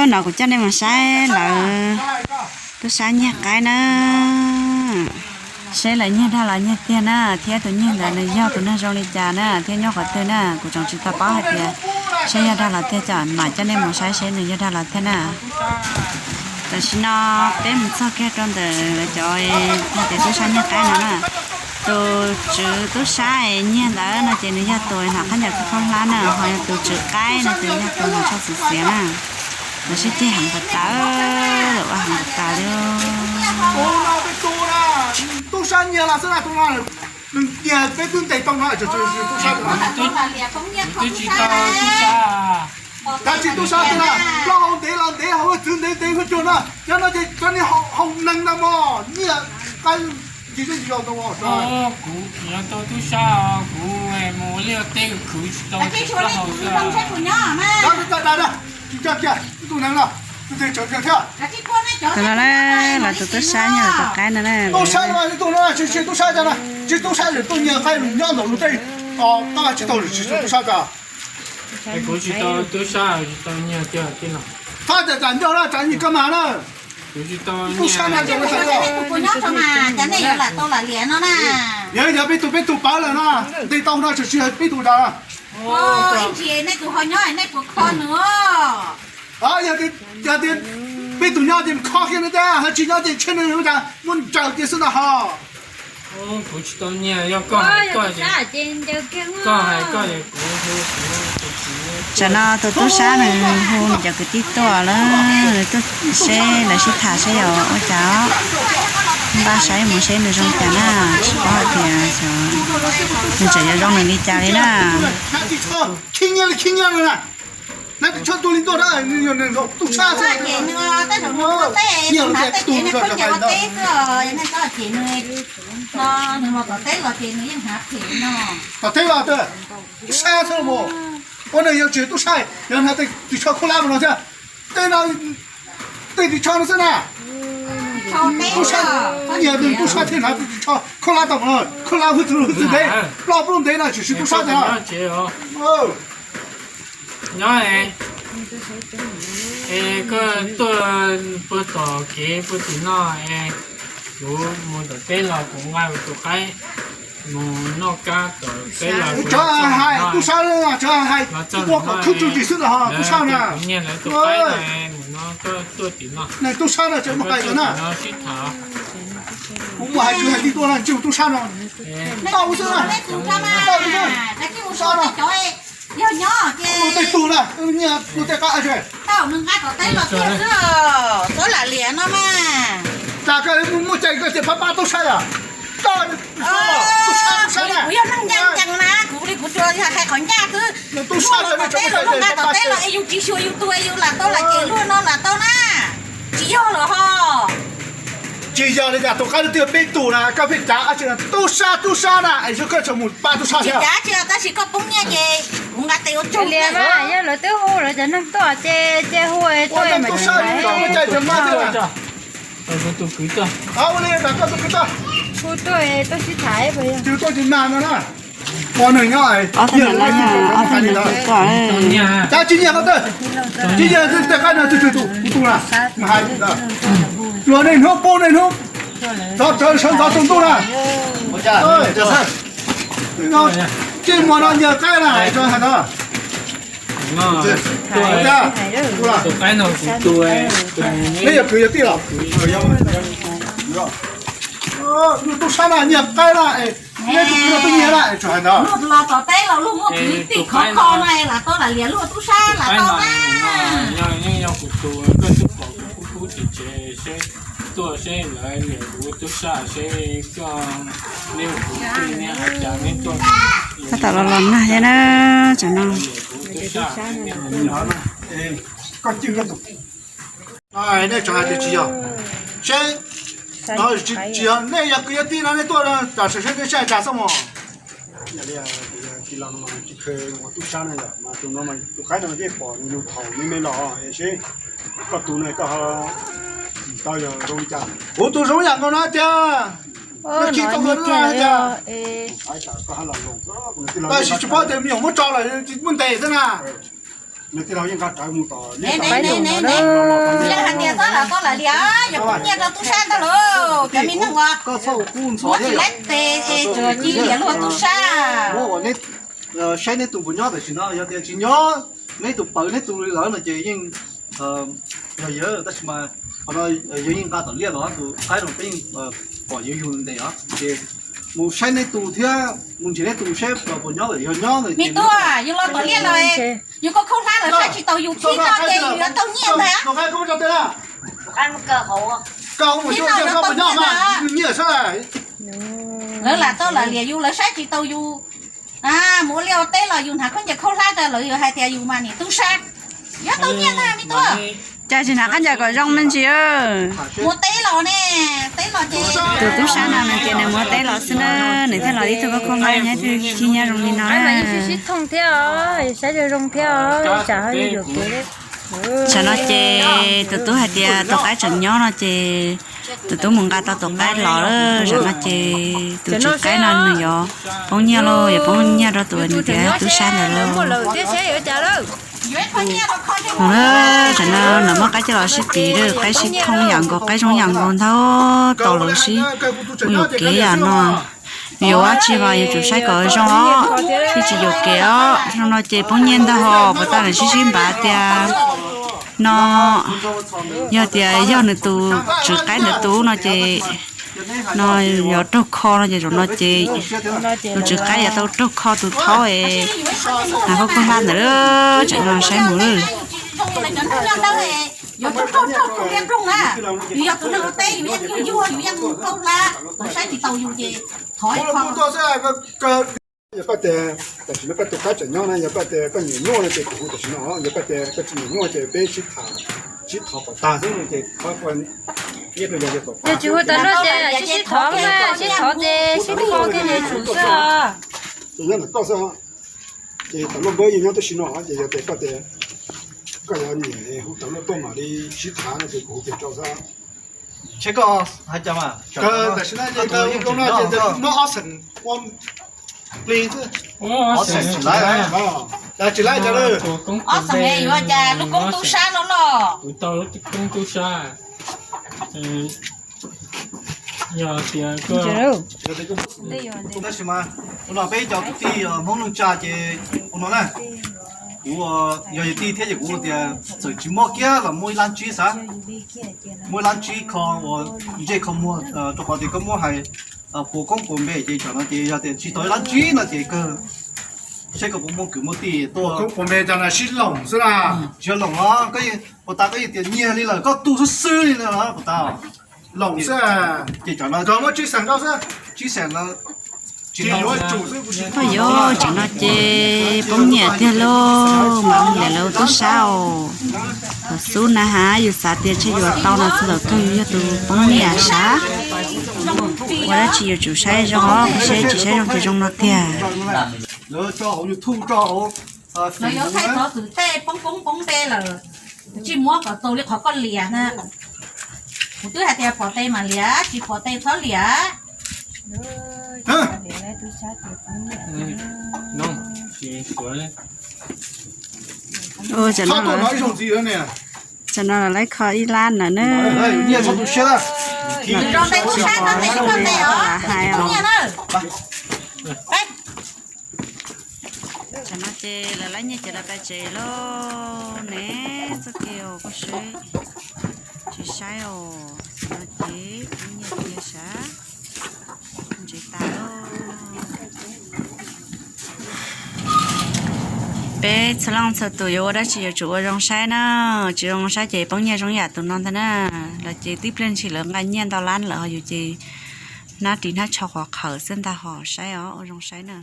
No kuv coj nej mus saib lawv tub sab nyiag qaib na, seb lawv nyiag dag los nyiag tiag na, thiab tus nyiag ntawd nws yog tus neeg zoo li cas na, thiab nyob qhov twg na, kuv tseem tsis tau paub hais tias seb yog dag los tiag, mam coj nej mus saib seb nws yog dag los tiag na. Tam sim no peb mus txog kiag rau ntawm lawv cov hais tias tub sab nyiag qaib no na. Tus tswv tub sab nyiag ntawd no ces nws yog tus hnav khaub ncaws khaub hlab na, ho yog tus tswv qaib no ces yog tus hnav tsho txiv xiav na. Lawv sib ceg heev tas tas, lawv ua heev tas tas li. Tub sab nyiag los xwb na, tus no nws nyiag peb twb ntes tau no, tub sab, twb tsis tau tub sab. Tab sis tub sab tiag na, plaub hau ntev los ntev, hauv txwv ntev ntev huab cua no, yog no ces cov niag hau neeg no mog, nyiag qaib ncig zej ncig zos ntau. Kuv yog tau tub sab, kuv mus ua liaj teb khwv tsis tau plaub hau xwb. Tus no na, los tus tub sab nyiag lawv tus qaib no na. Tub sab no, tsis tsis tub sab cas na, tsis tub sab, tub nyiag qaib nyob ntawm lub teb, qab tsis tau, tsis tub sab cas. Kuv tsis tau tub sab, tsis tau nyiag tiag tiag no. Thab tas tas ncauj na, tsam nyiag koj mas na. Tub sab no, tus puas nyob rau mas cas nej yuav lam tau lam liam no na. Yog yog peb tus peb tus pawv lawm na, ntes tau no tsis tsis peb tus tas. Ib ntsis nej tus ho nyob nej puas kho nws? Yog tias peb tus nyob ces kho kiag no tiag, ho tsis nyob ces ntshe nws tas muab ncaws kiag xwb ntag ho. Kuv tsis tau nyiag, yog koj hais koj, koj hais koj es kuv hu kuv tus txiv. Tsam no tus tub sab nws hu nws cov kwv tij tuaj lawm, tuaj seb lawv sib tham seb yog ua cas. Npaj saib mus seb nws zoo cas na, tsis paub hais tias xyov nws tseem yuav zoo nws li cas li na. Khib nyiab li khib nyiab li na. Nab tus tshuaj tuaj li tuaj na, tub sab xwb. Nyiag los ces tu, tom teb los, tom teb los, tub sab xwb mus. Ua neeg yog tsis tub sab, yog hnav tej ris tsho khaub hlab no thiab. Tej no, tej ris tsho no xwb na. Tub sab, nyiag nws tub sab thiaj hnav tej ris tsho khaub hlab tau, khaub hlab hwj txwv hwj txwv ntev, ploj plaub ntev no tsis tsis tub sab tiag. Nyob es koj tuaj puag tom kev puag tim no es kuv mus tom teb los kuv nqa kuv tus qaib mus noj kab tom teb los. Tsov hais tub sab, tsov hais ua kom khwb tsuj ris xwb los tub sab na. Kuv nyiag lawv tus qaib no, mus no koj tuaj tim no. Tub sab no tseem muaj hais na. Sib tham. Kuv muaj hais tsis hais tij tuaj no, tsis tub sab no. Tau xwb na. Tau xwb. Yog nyob ces tej tug na, nyiag kuv tej qab. Tau nws nqa tom teb los tiag xwb, txhob lam liam no mas. Tsam koj muaj cai koj tias pab pab tub sab yom. Tub sab, tub sab na. Kuv yog neeg ncaj ncees na, kuv li kuv tsuas yog hais qhov ncaj xwb. Tub sab tom teb los nqa tom teb los es yus tsis xyuas yus tus es yus lam tau lam cem luag no lam tau na. Tsis yog lawm ho. Tsis yog li cas, tus qaib twb peb tug na, koj pheej cav dab tsi, tub sab tub sab na, es koj tseem mus pab tub sab thiab. Tsis cav dab tsi, tab sis koj poob nyiaj ces kuv nqa tes ua tsaug li. Yog lawv twb hu lawv cov neeg tuaj ces cia hu tuaj mas. Tub sab, tub sab, ua li koj tus kwv tuaj. Hu tuaj tuaj sib tham. Tus tuaj tsis mag no na. Ua neeg nyob, ob tug ntawd na, ob tug ntawd tuaj. Tab tsis nyiag koj tawg, tsis nyiag tej qaib no, tus tus tus na, mas hais luag neej hnub poob neej hnub, sawv ntxov tsaus ntuj na. Tsis muaj no nyiag qaib na, hais no. Neb yog kwv yog tij los? Tub sab na nyiag qaib na, neb tus kwv no twb nyiag na, tsuas hais ntawd. Luag los tom teb los luag muaj kwv tij khov kho na, lam tau lam liam luag tub sab lam tau na. Yog kuv tus koj twb pom kuv kub kub tsev tsev seb tuaj seb lawv liam kuv tub sab seb koj, neb kuv tij neb hais cas neb tuaj. Tab tom los los nag thiab na, tsam no. Koj cwj koj tus, nej tseem hais tias tsis yog, seb, tsis yog nej yog kwv yog tij no nej tuaj tam sim seb nej sab cas xwb mos. Cia li, cia li los tsis kheev ua tub sab na yom, mas tus no mas tus qaib no yeej pom nws lub thaum me me los seb koj tus no koj tau yog zoo li cas. Kuv tus zoo yam nkaus no tiag. Tab sis tsis paub tias me nyuam muab tso lawm muaj ntes xwb na. Yog tias txhob los txhob lawm li, yog poob nyiaj rau tub sab ntag lauj, cov me neeg uas muab tsis laib tes es tsuas cia li liam luag tub sab. Saib neb tus puas nyob tam sim no, yog tias tsis nyob, neb tus pawv neb tus li lawm no ces yeej yog yawg, tab sis mas qhov no yawg yeej nqa tom liaj los, tus qaib no peb yeej pom yawg yug ntev os, ces mus saib neb tus thiab mus nrhiav neb tus seb puas nyob lawm, yog nyob no. Me tub, yus los tom liaj los, yus koj khaub hlab lawv saib tsis taus yus thiab no ces yus yuav tau nyiaj ntag. Lawv lam tau lam liam yus, lawv saib tsis taus yus. Mus ua liaj ua teb los yus hnav khaub ncaws khaub hlab rau lawv, yus hais tias yus mas niam tub sab, yuav tau nyiaj ntag me tub. Cas tsis hnav khaub ncaws kom zoo me ntsis. Mus teb los ne, teb los ces tus tub sab no nws tias nws mus teb los xwb na, nws thiaj los ib tug khaub khaub hlab nyob twg khib nyob zoo li no na. Sib thooj thiab os, saib zoo zoo thiab os, tsam ho yuam kev. Tsam no ces tus tub hais tias tus qaib tseem nyob no ces tus tub mus nqa tau tus qaib los lawm. Tsam no ces tus tswv qaib no nws yuav poob nyiaj lauj, yuav poob nyiaj rau tus nws tias tub sab ntawd lauj. Tsam no lawv muab qaib coj los sib tiv lawm, qaib sib thooj yam nkaus, qaib zoo yam nkaus ntag, tos lawv sib ua yuam kev yam no. Yuav ua tsi los yuav tsum saib kom zoo os, thiaj tsis yuam kev os. Zoo no ces poob nyiaj ntag hos, puas tas nws sib sib npav tias no yog tias yog nws tus tswv qaib ntawd tus no ces no yuav raug kho no ces zaum no ces tus tswv qaib yuav tau raug kho tus thaub es hnav khaub khaub hlab ntawd. Tsam no saib mus lawm. Yog paj tes, tam sim no paj tus qaib tseem nyob na, yog paj tes koj nyiam nyuaj no ces kuv hu tam sim no, yog paj tes koj tsis nyiam nyuaj ces peb sib tham, sib thov kom tag xwb no ces qhov nyiaj rau yog kom tag. Ces tsis hu tau no ces sib sib thov mas, sib thov ces sib kho thiaj li tsum xwb os. Ces nyob ntawm koj xwb, ces tam luaj npawb yeej nyob tib si no ces yog tias koj tias koj yuav nyiam hu tam luaj tuaj mam li sib tham no ces kuv hu pes rau xwb. Tsheb koj hais cas mas tam sim no ces muab ob xeem ua plig xwb. Ob xeem tsis laib, tsis laib cas lawm. Ob xeem yuav cas lub koob tub sab no los. Kuv tau lub koob tub sab. Yog tias, tab sis mas ua no peb cov kwv tij Hmoob neej tsa ces ua no na, kuv yog yawg tij thiab ces kuv tias txawm tsis muaj kiag los muaj ib lab tsib xav, muaj ib lab tsib kho ua ntsej kho muag, rau qhov tias koj muab hais puas koob puas npe ces tsam no ces yog tias tsis tau ib lab tsib no ces kawg seb koj puas muaj kwv muaj tij tuaj. Koob puas npe cas na sib loos xwb na. Tsis yog loos os, koj puas tas koj yeej tias nyiag li lawm koj tu xwb xwb li no puas tas. Loos xwb. Ces tsam no muab tsib xeem rau xwb, tsib xeem no. Oj yuav, tsam no ces poob nyiaj tiag lauj, mas mus liam lawv tub sab os. Thaum xub na has yus xav tias ntshe yuav tau no xwb los kawg yus yog tus poob nyiaj sav. Ua dab tsi yuav tsum saib zoo os, seb tsis saib zoo ces zoo no tiag. Lawv tso hauv YouTube tso hauv, lawv yuav thaij txov xwm tej poob poob poob npe lawm, tsis muab kom txaus li qhov koj liam na. Kuv twb hais tias pom tes mam liam, tsis pom tes txhob liam. Tsam no lawv kho ib lab ntawd na. Hais os. Tsam no ces lawv lab nyiaj ces lawv pais tsev lauj ne. Txoj kev os, koj saib, tsis saib os. Tsam no ces lab nyiaj tiag sav, ntsev tas lauj. Peb txhua leej txhua tus yuav ua dab tsi yuav tsum ua zoo saib na, tsis zoo saib ces poob nyiaj zoo yam tus no ntag na. Los ces tib pliag ntshis lawv nqa nyiaj ntau lab lawm ho yus ces hnab ris hnab tsho qhuav qhawv xwb ntag, ho saib os, ua zoo saib na.